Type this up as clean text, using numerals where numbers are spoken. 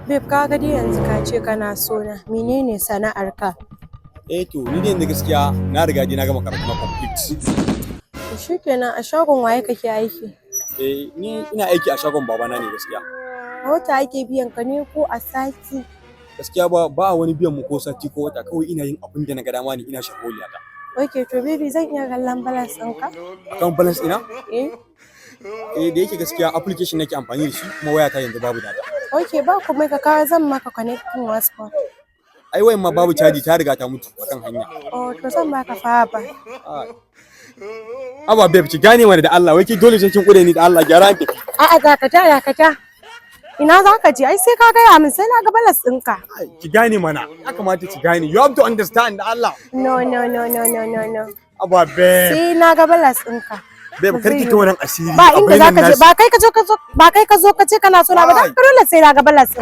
Babe, ka ga dai yanzu ka ce kana so na. Menene sana'arka? Eh to, ni dai yanzu gaskiya na riga dai na gama karatu na complete. To shikenan, a shagon waye kake aiki? Eh, ni ina aiki a shagon babana ne gaskiya. A wata ake biyan ka ne ko a sati? Gaskiya ba wani biyan mu ko sati ko wata, kawai ina yin abin da na ga dama ne, ina sharholiya ta. Ok, to baby, zan iya kallon balance ɗinka? Akan balance ina? Eh. Eh, da yake gaskiya application nake amfani da shi kuma wayata yanzu babu data. Ok, ba komai, ka kawo zan maka connecting hotspot. Ai wayan ma babu caji, ta riga ta mutu akan hanya. Oh, to zan baka power bank. Ah. Aba babe, ki gane mana da Allah, wai ki dole sai kin kure ni? Da Allah gyara an tafi. A'a, dakata, dakata. Ina za ka je? Ai sai ka gaya min, sai na ga balance ɗinka. Ai, ki gane mana, ya kamata ki gane. You have to understand, da Allah. No, no, no, no, no, no, no. Aba babe. Sai na ga balance ɗinka. Babe, kar ki Zai ta wannan asiri. Ba a inda za bainar ka je, nasu. ba kai ka zo ka zo ba kai ka zo ka ce kana so na ba, dan dole sai na ga balance.